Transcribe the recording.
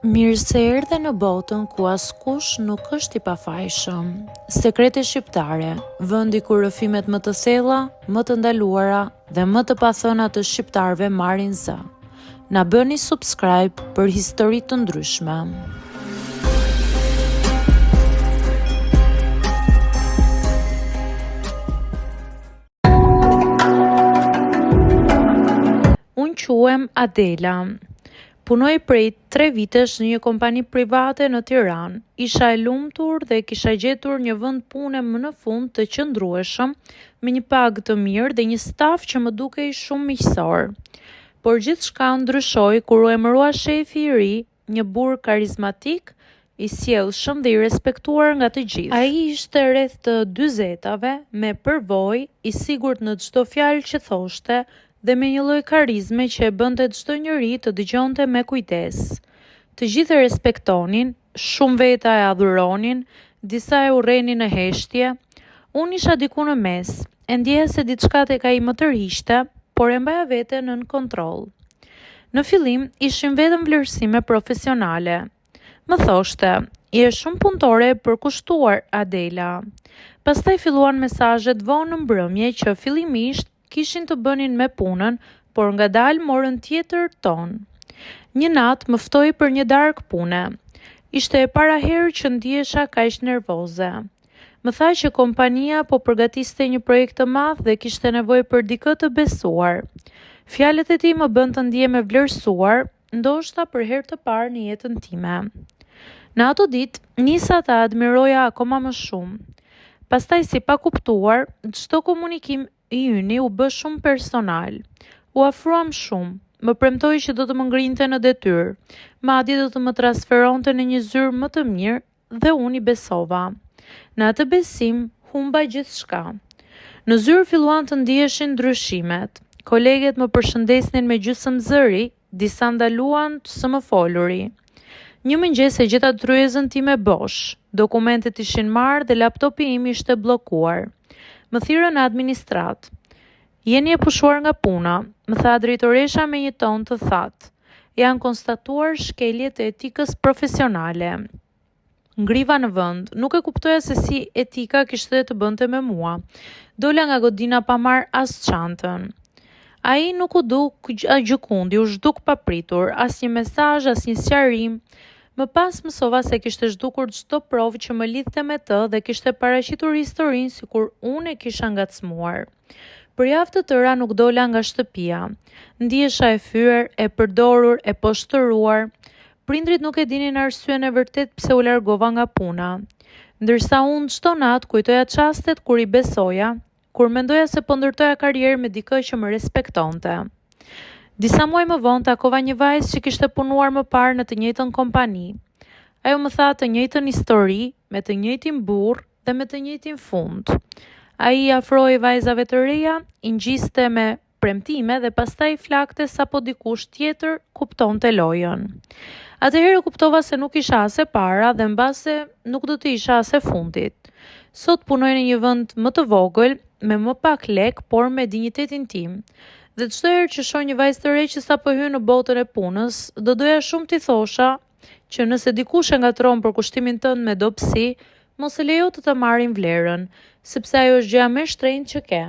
Mirë se erdhe në botën ku askush nuk është i pafajshëm. Sekrete shqiptare, vendi ku rrëfimet më të thella, më të ndaluara dhe më të pathëna të shqiptarëve marrin zë. Na bëni subscribe për histori të ndryshme. Unë quhem Adela. Punoj prej tre vitesh në një kompani private në Tiranë. Isha e lumtur dhe kisha gjetur një vend pune më në fund të qëndrueshëm, me një pagë të mirë dhe një staf që më dukej shumë miqësor. Por gjithçka ndryshoi kur u emërua shefi i ri një burrë karizmatik, i sjellshëm dhe i respektuar nga të gjithë. Ai ishte rreth të dyzetave, me përvojë, i sigurt në çdo fjalë që thoshte dhe me një lloj karizme që e bënte çdo njeri të dëgjonte me kujdes. Të gjithë e respektonin, shumë veta e adhuronin, disa e urrenin në heshtje. Unë isha diku në mes, e ndjeja se diçka tek ai më tërhiqte, por e mbaja veten nën kontroll. Në fillim ishin vetëm vlerësime profesionale. Më thoshte, je shumë punëtore e përkushtuar, Adela. Pastaj filluan mesazhet vonë në mbrëmje që fillimisht kishin të bënin me punën, por ngadalë morën tjetër ton. Një natë më ftoi për një darkë pune. Ishte e para herë që ndihesha kaq nervoze. Më tha që kompania po përgatiste një projekt të madh dhe kishte nevojë për dikë të besuar. Fjalët e tij më bënë të ndihem e vlerësuar, ndoshta për herë të parë në jetën time. Në ato ditë, nisa ta admiroja akoma më shumë. Pastaj si pa kuptuar, çdo komunikim i yni u bë shumë personal. U afruam shumë. Më premtoi që do të më ngrinte në detyrë, madje do të më transferonte në një zyrë më të mirë Dhe unë i besova. Në atë besim, humba gjithçka. Në zyrë filluan të ndiheshin ndryshimet. Koleget më përshëndesnin me gjysmë zëri, disa ndaluan së më foluri. Një mëngjes e gjeta tryezën time bosh, dokumentet ishin marrë dhe laptopi im ishte bllokuar. Më thirrën në administratë. Jeni e pushuar nga puna, më tha drejtoresha me një ton të thatë. Janë konstatuar shkelje të etikës profesionale. Ngriva në vend, nuk e kuptoja se si etika kishte të bënte me mua. Dola nga godina pa marrë as çantën. Ai nuk u duk gjëkundi, u zhduk papritur, asnjë mesazh, asnjë sqarim. Më pas mësova se kishte zhdukur çdo provë që më lidhte me të dhe kishte paraqitur historinë sikur unë e kisha ngacmuar. Për javë të tëra nuk dola nga shtëpia. Ndihesha e fyer, e përdorur, e poshtëruar. Prindërit nuk e dinin arsyen e vërtetë pse u largova nga puna. Ndërsa unë çdo natë kujtoja çastet kur i besoja, kur mendoja se po ndërtoja karrierë me dikë që më respektonte. Disa muaj më vonë takova një vajzë që kishte punuar më parë në të njëjtën kompani. Ajo më tha të njëjtën histori, me të njëjtin burrë, dhe me të njëjtin fund. Ai i afrohej vajzave të reja, i ngjiste me premtime dhe pastaj i flakte sapo dikush tjetër kuptonte lojën. Atëherë kuptova se nuk isha as e para dhe mbase nuk do të isha as e fundit. Sot punoj në një vend më të vogël, me më pak lekë, por me dinjitetin tim. Dhe çdo herë që shoh një vajzë të re që sapo hyn në botën e punës, do doja shumë t'i thosha që nëse dikush e ngatërron përkushtimin tënd me dobësi, mos e lejo të të marrin vlerën, sepse ajo është gjëja më e shtrenjtë që ke.